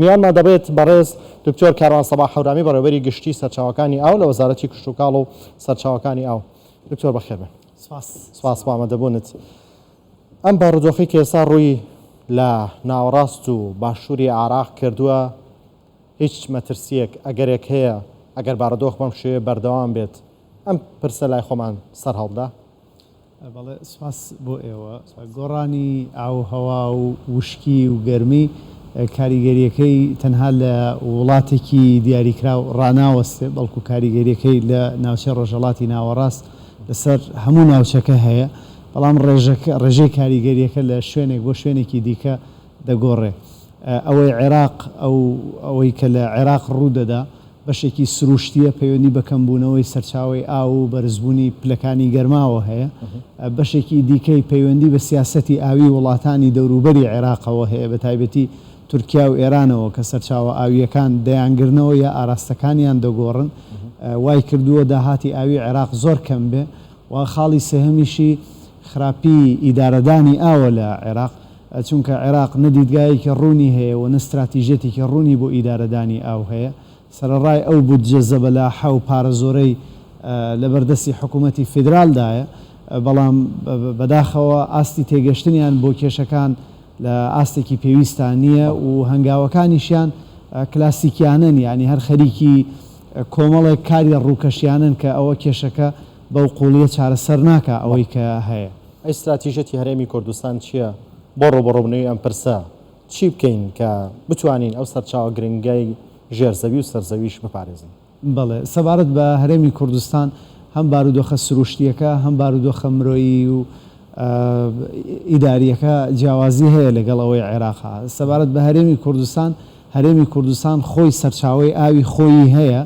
میوانمان دەبێت بەڕێز دکتۆر کاروان سەباح هەورامی بەڕێوەبەری گشتی سەرچاوەکانی ئاو لە وەزارەتی کشتوکاڵ و سەرچاوەکانی ئاو. دکتۆر بەخێر بێن. سپاس. سپاس بۆ ئامادەبوونت. ئەم بارودۆخەی کە ئێستا ڕووی لە ناوەڕاست و باشووری عێراق کردووە هیچ مەترسییەک، ئەگەرێک هەیە ئەگەر بارودۆخ بەم شێوەیە بەردەوام بێت ئەم پرسە لای خۆمان سەرهەڵبدا؟ بەڵێ سوپاس بۆ ئێوە. گۆڕانی ئاووهەوا و وشکی و گەرمی کاریگەرییەکەی تەنها لە وڵاتێکی دیاریکراو ڕاناوەستێ، بەڵکو کاریگەرییەکەی لە ناوچەی ڕۆژهەڵاتی ناوەڕاست لەسەر هەموو ناوچەکە هەیە، بەڵام ڕێژەکە ڕێژەی کاریگەرییەکە لە شوێنێک بۆ شوێنێکی دیکە دەگۆڕێ. ئەوەی عێراق ئەو ئەوەی کە لە عێراق ڕوودەدا بەشێکی سروشتییە پەیوەندی بە کەمبوونەوەی سەرچاوەی ئاو و بەرزبوونی پلەکانی گەرماوە هەیە، بەشێکی دیکەی پەیوەندی بە سیاسەتی ئاویی وڵاتانی دەوروبەری عێراقەوە هەیە بەتایبەتی تورکیا و ئێرانەوە کە سەرچاوە ئاوییەکان دەیانگرنەوە یا ئاراستەکانیان دەگۆڕن وایکردووە داهاتی ئاویی عێراق زۆر کەم بێ و خاڵی سێهەمیشی خراپی ئیدارەدانی ئاوە لە عێراق. چونکە عێراق نە دیدگایەکی ڕوونی هەیە و نە ستراتیژیەتێکی ڕوونی بۆ ئیدارەدانی ئاو هەیە، سەرەڕای ئەو بودجە زەبەلاحە و پارە زۆرەی لەبەردەستی حکوومەتی فیدرالدایە، بەڵام بەداخەوە ئاستی تێگەشتنیان بۆ کێشەکان لە ئاستێکی پێویستا نییە و هەنگاوەکانیشیان کلاسیکیانەن، یانی هەر خەریکی کۆمەڵێک کاری ڕووکەشیانەن کە ئەوە کێشەکە بەو قووڵییە چارەسەر ناکا ئەوەی کە هەیە. ئەی ستراتیژیەتی هەرێمی کوردستان چییە بۆ ڕووبەڕووبنەوەی ئەم پرسە؟ چی بکەین کە بتوانین ئەو سەرچاوە گرنگەی ژێر زەوی و سەر زەویش بپارێزین؟ بەڵێ، سەبارەت بە هەرێمی کوردستان هەم بارودۆخە سروشتییەکە، هەم بارودۆخە مرۆیی و ئیدارییەکە جیاوازی هەیە لەگەڵ ئەوەی عێراق. سەبارەت بە هەرێمی کوردستان، هەرێمی کوردستان خۆی سەرچاوەی ئاوی خۆیی هەیە،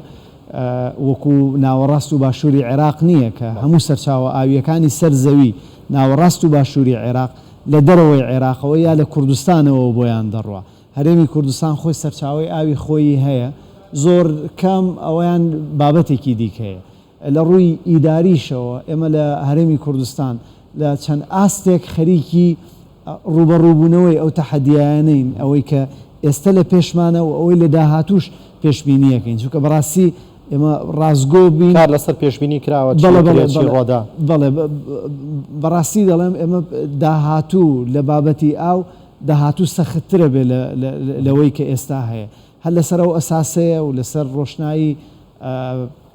وەکو ناوەڕاست و باشووری عێراق نییە کە هەموو سەرچاوە ئاوییەکانی سەر زەوی ناوەڕاست و باشووری عێراق لە دەرەوەی عێراقەوە یا لە کوردستانەوە بۆیان دەڕوا. هەرێمی کوردستان خۆی سەرچاوەی ئاوی خۆیی هەیە، زۆر کەم ئەوەیان بابەتێکی دیکەیە. لە ڕووی ئیداریشەوە ئێمە لە هەرێمی کوردستان لە چەند ئاستێک خەریکی ڕووبەڕووبوونەوەی ئەو تەحەدیایانەین، ئەوەی کە ئێستە لە پێشمانە و ئەوەی لە داهاتووش پێشبینییەکەین، چونکە بەڕاستی ئێمە ڕاستگۆ بین. کار لەسەر پێشبینی کراوە چی دەکرێت، چی ڕوودا؟ بەڵێ بەڕاستی دەڵێم ئێمە داهاتوو لە بابەتی ئاو داهاتوو سەختترە بێ لەوەی کە ئێستا هەیە، هەر لەسەر ئەو ئەساسەیە و لەسەر ڕۆشنایی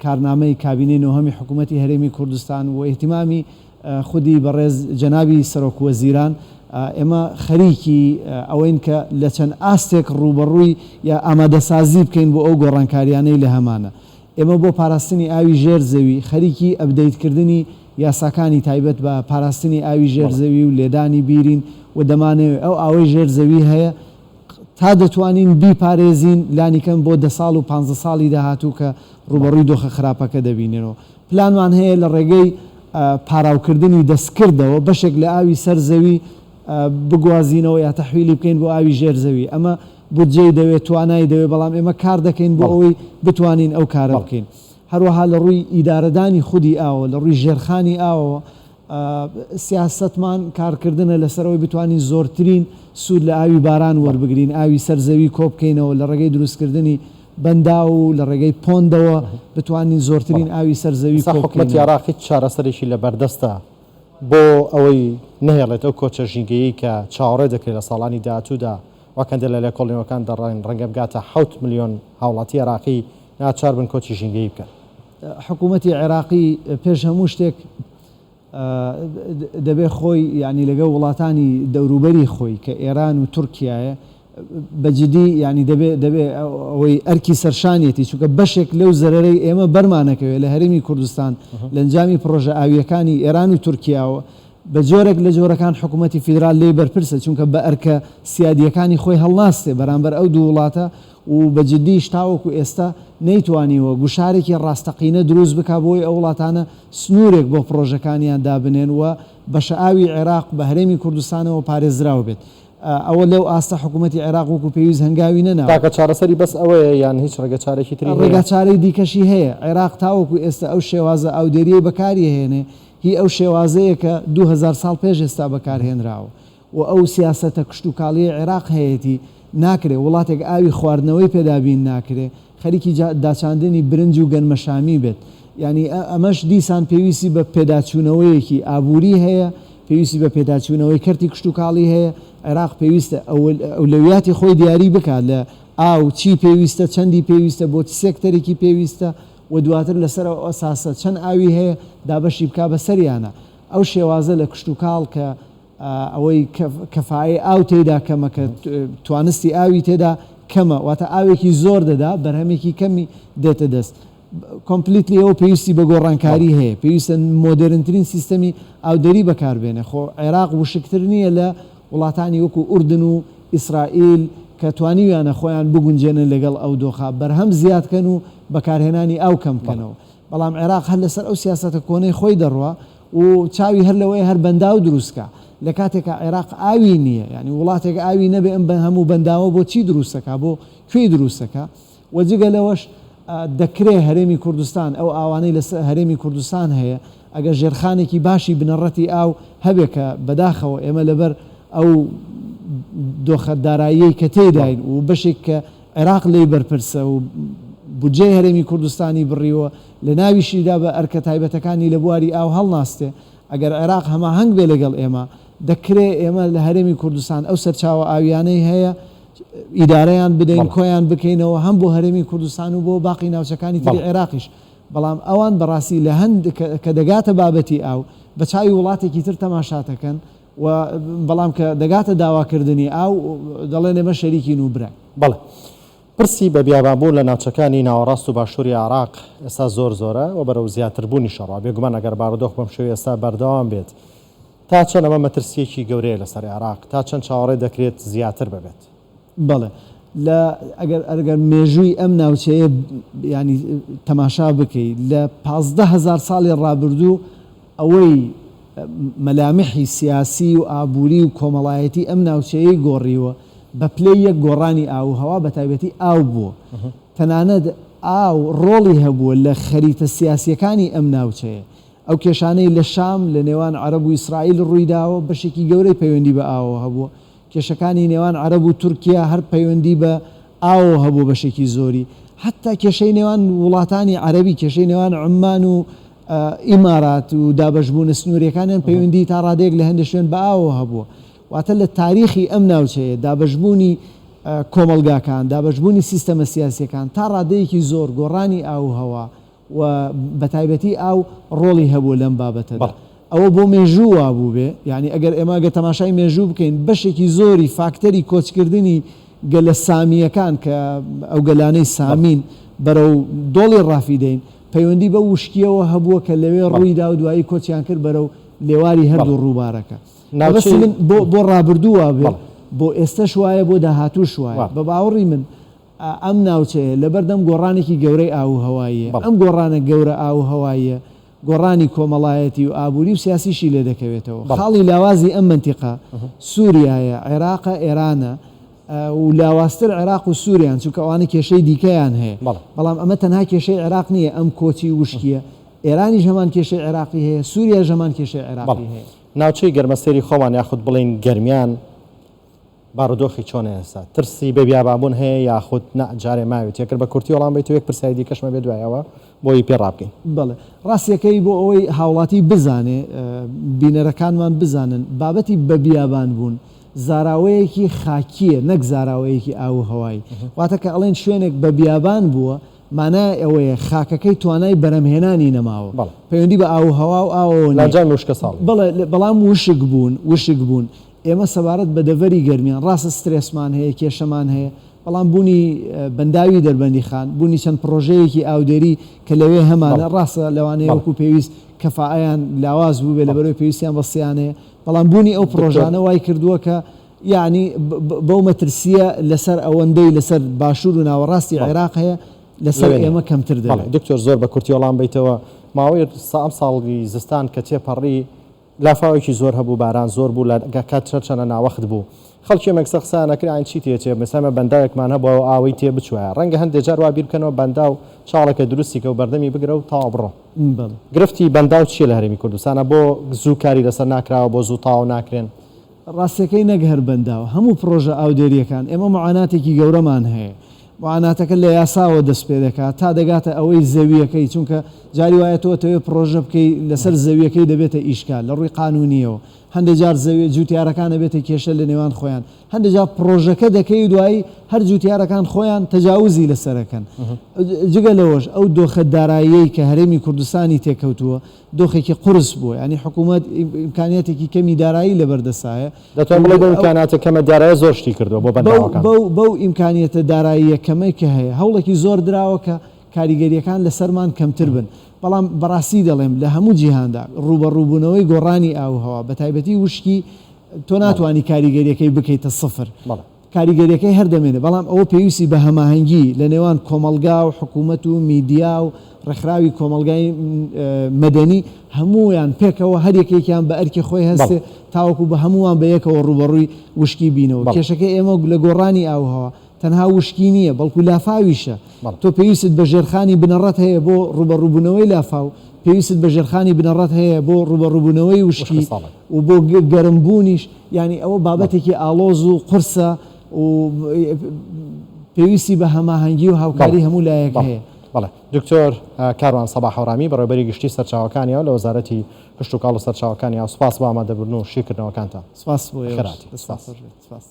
کارنامەی کابینەی نۆهەمی حکوومەتی هەرێمی کوردستان و ئیهتیمامی خودی بەڕێز جەنابی سەرۆک وەزیران ئێمە خەریکی ئەوەین کە لە چەند ئاستێک ڕووبەڕووی یا ئامادەسازی بکەین بۆ ئەو گۆڕانکاریانەی لە هەمانە. ئێمە بۆ پاراستنی ئاوی ژێر زەوی خەریکی ئەپدەیتکردنی یاساکانی تایبەت بە پاراستنی ئاوی ژێر زەوی و لێدانی بیرین و دەمانەوێ ئەو ئاوەی ژێر زەوی هەیە تا دەتوانین بیپارێزین لانیکەم بۆ دە ساڵ و پانزە ساڵی داهاتوو کە ڕووبەڕووی دۆخە خراپەکە دەبینەوە. پلانمان هەیە لە ڕێگەی پاراوکردنی دەستکردەوە بەشێک لە ئاوی سەر زەوی بگوازینەوە یا تەحویلی بکەین بۆ ئاوی ژێر زەوی. ئەمە بودجەی دەوێت، توانای دەوێت، بەڵام ئێمە کار دەکەین بۆ ئەوەی بتوانین ئەو کارە بکەین. هەروەها لە ڕووی ئیدارەدانی خودی ئاوەوە، لە ڕووی ژێرخانی ئاوەوە سیاسەتمان کارکردنە لەسەر ئەوەی بتوانین زۆرترین سوود لە ئاوی باران وەربگرین، ئاوی سەر زەوی کۆبکەینەوە لە ڕێگەی دروستکردنی بەنداو و لە ڕێگەی پۆندەوە بتوانین زۆرترین ئاوی سەر زەوی ئێستا حکومەتی کۆبکەینەوە. عێراق هیچ چارەسەرێکی لەبەردەستە بۆ ئەوەی نەهێڵێت ئەو کۆچە ژینگەیەی کە چاوەڕێ دەکرێت لە ساڵانی داهاتوودا وەک هەندێک لە لێکۆڵینەوەکان دەڵێن ڕەنگە بگاتە 7 ملیۆن هاوڵاتی عێراقی ناچار بن کۆچی ژینگەیی بکەن؟ حکوومەتی عێراقی پێش هەموو شتێک دەبێ خۆی یانی لەگەڵ وڵاتانی دەوروبەری خۆی کە ئێران و تورکیایە بە جدی یانی دەبێ دەبێ ئەوەی ئەرکی سەرشانیەتی چونکە بەشێک لەو زەرەرەی ئێمە بەرمانەکەوێ لە هەرێمی کوردستان لە ئەنجامی پڕۆژە ئاوییەکانی ئێران و تورکیاوە بە جۆرێک لە جۆرەکان حکوومەتی فیدرال لێی بەرپرسە چونکە بە ئەرکە سیادییەکانی خۆی هەڵناستێ بەرامبەر ئەو دوو وڵاتە و بە جدیش تاوەکو ئێستا نەیتوانیوە گوشارێکی ڕاستەقینە دروست بکا بۆی ئەو وڵاتانە سنوورێک بۆ پڕۆژەکانیان دابنێن و بەشە ئاوی عێراق بە هەرێمی کوردستانەوە پارێزراو بێت. ئەوە لەو ئاستە حکوومەتی عێراق وەکو پێویست هەنگاوی نەناوە. تاکە چارەسەری بەس ئەوەیە یان هیچ ڕێگەچارێکی تری هەیە؟ ڕێگاچارەی دیکەشی هەیە. عێراق تاوەکو ئێستا ئەو شێوازە ئاودێرییەی بەکاری ئەهێنێ هی ئەو شێوازەیە کە 2000 ساڵ پێش ئێستا بەکارهێنراوە و ئەو سیاسەتە کشتوکاڵییەی عێراق هەیەتی. ناکرێ وڵاتێک ئاوی خواردنەوەی پێ دابین ناکرێ خەریکی داچاندنی برنج و گەنمەشامی بێت. یانی ئەمەش دیسان پێویستی بە پێداچوونەوەیەکی ئابووری هەیە، پێویستی بە پێداچوونەوەی کەرتی کشتوکاڵی هەیە، عێراق پێویستە ئەولەویاتی خۆی دیاری بکات لە ئاو چی پێویستە، چەندی پێویستە، بۆ چ سێکتەرێکی پێویستە و دواتر لەسەر ئەو ئەساسە چەند ئاوی هەیە دابەشی بکا بەسەریانا. ئەو شێوازە لە کشتوکاڵ کە ئەوەی کەفائەی ئاو تێیدا کەمە کە توانستی ئاوی تێدا کەمە واتە ئاوێکی زۆر دەدا بەرهەمێکی کەمی دێتە دەست completely ئەوە پێویستی بە گۆڕانکاری هەیە پێویستە مۆدێرنترین سیستەمی ئاودێری بەکاربێنێ خۆ عێراق وشکتر نییە لە وڵاتانی وەکو ئوردن و ئیسرائیل کە توانیویانە خۆیان بگونجێنن لەگەڵ ئەو دۆخە بەرهەم زیاد کەن و بەکارهێنانی ئاو کەم بکەنەوە بەڵام عێراق هەر لەسەر ئەو سیاسەتە کۆنەی خۆی دەڕوا و چاوی هەر لەوەیە هەر بەنداو دروست کا لە کاتێکا عێراق ئاوی نییە یانی وڵاتێک ئاوی نەبێ ئەم هەموو بەنداوە بۆ چی دروست ئەکا بۆ کوێی دروست ئەکا و جگە لەوەش دەکرێ هەرێمی کوردستان ئەو ئاوانەی لە هەرێمی کوردستان هەیە ئەگەر ژێرخانێکی باشی بنەڕەتی ئاو هەبێ کە بەداخەوە ئێمە لەبەر ئەو دۆخە داراییەی کە تێیداین و بەشێک کە عێراق لێی بەرپرسە و بودجەی هەرێمی کوردستانی بڕیوە، لە ناویشیدا بە ئەرکە تایبەتەکانی لە بواری ئاو هەڵناستێ، ئەگەر عێراق هەماهەنگ بێ لەگەڵ ئێمە، دەکرێ ئێمە لە هەرێمی کوردستان ئەو سەرچاوە ئاوییانەی هەیە ئیدارەیان بدەین، کۆیان بکەینەوە هەم بۆ هەرێمی کوردستان و بۆ باقی ناوچەکانی تری عێراقیش. بەڵام ئەوان بەڕاستی لە هەند کە دەگاتە بابەتی ئاو، بە چاوی وڵاتێکی تر تەماشا دەکەن، و بەڵام کە دەگاتە داواکردنی ئاو دەڵێن ئێمە شەریکین و براین. بەڵێ. پرسی بە بیابانبوون لە ناوچەکانی ناوەڕاست و باشووری عێراق ئێستا زۆر زۆرە و بەرەو زیاتربوونیش ئەڕوا. بێگومان ئەگەر بارودۆخ بەم شێوەیە ئێستا بەردەوام بێت تا چەند ئەمە مەترسییەکی گەورەیە لەسەر عێراق؟ تا چەند چاوەڕێ دەکرێت زیاتر ببێت؟ بەڵێ. لە ئەگەر ئەگەر مێژووی ئەم ناوچەیە یانی تەماشا بکەی لە 15 هەزار ساڵی ڕابردوو ئەوەی مەلامحی سیاسی و ئابووری و کۆمەڵایەتی ئەم ناوچەیەی گۆڕیوە، بە پلەی یەک گۆڕانی ئاووهەوا بەتایبەتی ئاو بووە. تەنانەت ئاو ڕۆڵی هەبووە لە خەریتە سیاسییەکانی ئەم ناوچەیە. ئەو کێشانەی لە شام لە نێوان عەرەب و ئیسرائیل ڕوویداوە بەشێکی گەورەی پەیوەندی بە ئاوەوە هەبووە. کێشەکانی نێوان عەرەب و تورکیا هەر پەیوەندی بە ئاوەوە هەبووە بەشێکی زۆری. حەتتا کێشەی نێوان وڵاتانی عەرەبی، کێشەی نێوان عوممان و ئیمارات و دابەشبوونە سنوورییەکانیان پەیوەندیی تا ڕادەیەک لە هەندێک شوێن بە ئاوەوە هەبووە. واتە لە تاریخی ئەم ناوچەیە دابەشبوونی کۆمەڵگاکان، دابەشبوونی سیستەمە سیاسییەکان تا ڕادەیەکی زۆر گۆڕانی ئاووهەوا و بەتایبەتی ئاو ڕۆڵی هەبووە لەم بابەتەدا. ئەوە بۆ مێژوو وابووبێ، یانی ئەگەر ئێمە ئەگەر تەماشای مێژوو بکەین بەشێکی زۆری فاکتەری کۆچکردنی گەلە سامییەکان کە ئەو گەلانەی سامین بەرەو دۆڵی ڕافیدەین پەیوەندی بەو وشکییەوە هەبووە کە لەوێ ڕوویدا و دوایی کۆچیان کرد بەرەو لێواری هەردوو ڕووبارەکە. مەبەستی من بۆ بۆ ڕابردوو وابێ، بۆ ئێستەش وایە، بۆ داهاتووش وایە. بە باوەڕی من ئەم ناوچەیە لەبەردەم گۆڕانێکی گەورەی ئاووهەواییە. ئەم گۆڕانە گەورە ئاووهەواییە گۆڕانی کۆمەڵایەتی و ئابووری و سیاسیشی لێ دەکەوێتەوە. خاڵی لاوازی ئەم مەنتیقە سووریایە، عێراقە، ئێرانە و لاوازتر عێراق و سووریان، چونکە ئەوانە کێشەی دیکەیان هەیە. بەڵام ئەمە تەنها کێشەی عێراق نییە، ئەم کۆچی وشکییە، ئێرانیش هەمان کێشەی عێراقی هەیە، سووریاش هەمان کێشەی عێراقی هەیە. ناوچەی گەرمەسێری خۆمان یاخود بڵێین گەرمیان، بارودۆخی چۆنە ئێستا؟ ترسی بە بیابانبوون هەیە یاخود نا جارێ ماوێتی؟ ئەگەر بە کورتی وەڵام بەیتەوە یەک پرسیاری دیکەشم هەبێ دوای ئەوە بۆی پێ ڕابگەین. بەڵێ ڕاستیەکەی بۆ ئەوەی هاوڵاتی بزانێ بینەرەکانمان بزانن بابەتی بە بیابان بوون زاراوەیەکی خاکیە نەک زاراوەیەکی ئاو و هەوایی واتە کە ئەڵێن شوێنێک بە بیابان بووە مانای ئەوەیە خاکەکەی توانای بەرەمهێنانی نەماوە پەیوەندی بە ئاو و هەوا و ئاوەوە نیە. لە ئەنجامی وشکەساڵی. بەڵێ بەڵام وشک بوون وشک بوون ئێمە سەبارەت بە دەڤەری گەرمیان ڕاستە سترێسمان هەیە، کێشەمان هەیە، بەڵام بوونی بەنداوی دەربەندیخان، بوونی چەند پڕۆژەیەکی ئاودێری کە لەوێ هەمانە، ڕاستە لەوانەیە وەکو پێویست کەفائەیان لاواز بووبێ لەبەرئەوەی پێویستیان بە سیانەیە، بەڵام بوونی ئەو پڕۆژانە وای کردووە کە یەعنی بەو مەترسییە لەسەر ئەوەندەی لەسەر باشوور و ناوەڕاستی عێراق هەیە لەسەر ئێمە کەمتر دەبێت. دکتۆر زۆر بە کورتی وەڵام بەیتەوە، ماوەی ئەمساڵی زستان کە تێپەڕی، لافاوێکی زۆر هەبوو باران زۆر بوو لە کات چەند ناوەخت بوو خەڵکی ئێمە قسە قسەیان ئەکرد ئاین چی تێچێ مەسەلەن ئێمە بەنداوێکمان هەبوو ئەو ئاوەی تێ بچوایە ڕەنگە هەندێ جار وا بیر بکەنەوە بەنداو چاڵێکە دروستی کە و بەردەمی بگرە و تەواو بڕۆ گرفتی بەنداو چیە لە هەرێمی کوردستانا بۆ زوو کاری لەسەر ناکراوە بۆ زوو تەواو ناکرێن؟ ڕاستیەکەی نەک هەر بەنداو، هەموو پڕۆژە ئاودێرییەکان، ئێمە موعاناتێکی گەورەمان هەیە، موعاناتەکە لە یاساوە دەست پێ دەکات تا دەگاتە ئەوەی زەوییەکەی، چونکە جاری وایە تۆ ئەتەوێ پڕۆژە بکەی لەسەر زەوییەکەی دەبێتە ئیشکال لە ڕووی قانوونییەوە، هەندێ جار زەویە جووتیارەکان ئەبێتە کێشە لە نێوان خۆیان، هەندێ جار پڕۆژەکە دەکەی و دوایی هەر جووتیارەکان خۆیان تەجاوزی لەسەر ئەکەن. جگە لەوەش ئەو دۆخە داراییەی کە هەرێمی کوردستانی تێکەوتووە، دۆخێکی قورس بووە یانی حکوومەت ئیمکانیاتێکی کەمی دارایی لەبەر دەستایە. دەتوانم بڵێی بەو ئیمکاناتە کەمە دارایە زۆر شتی کردووە بۆ بەنداوەکان. بەو ئیمکانیەتە داراییە کەمەی کە هەیە هەوڵێکی زۆر دراوە کە کاریگەرییەکان لەسەرمان کەمتر بن. بەڵام بەڕاستی دەڵێم لە هەموو جیهاندا ڕووبەڕووبوونەوەی گۆڕانی ئاووهەوا بەتایبەتی وشکی تۆ ناتوانی کاریگەرییەکەی بکەیتە سفر. کاریگەریەکەی هەر دەمێنێت، بەڵام ئەوە پێویستی بە هەماهەنگی لە نێوان کۆمەڵگا و حکوومەت و میدیا و ڕێکخراوی کۆمەڵگای مەدەنی هەموویان پێکەوە هەر یەکێکیان بە ئەرکی خۆی هەستێ تاوەکو بە هەمووان بە یەکەوە ڕووبەڕووی وشکی بینەوە. کێشەکەی ئێمە لە گۆڕانی ئاووهەوا تەنها وشکی نییە، بەڵکو لافاویشە. تۆ پێویستت بە ژێرخانی بنەڕەت هەیە بۆ ڕووبەڕووبوونەوەی لافاو، پێویستت بە ژێرخانی بنەڕەت هەیە بۆ ڕووبەڕووبوونەوەی وشکی و بۆ گەرمبوونیش، یانی ئەوە بابەتێکی ئاڵۆز و قورسە و پێویستی بە هەماهەنگی و هاوکاری هەموو لایەک هەیە. بەڵێ دکتۆر کاروان سەباح هەورامی، بەڕێوەبەری گشتی سەرچاوەکانی ئاو لە وەزارەتی کشتوکاڵ و سەرچاوەکانی ئاو، سوپاس بۆ ئامادەبوون و شیکردنەوەکانتان. سوپاس بۆ ئێوەش. دەستتان خۆش بێت. سوپاس.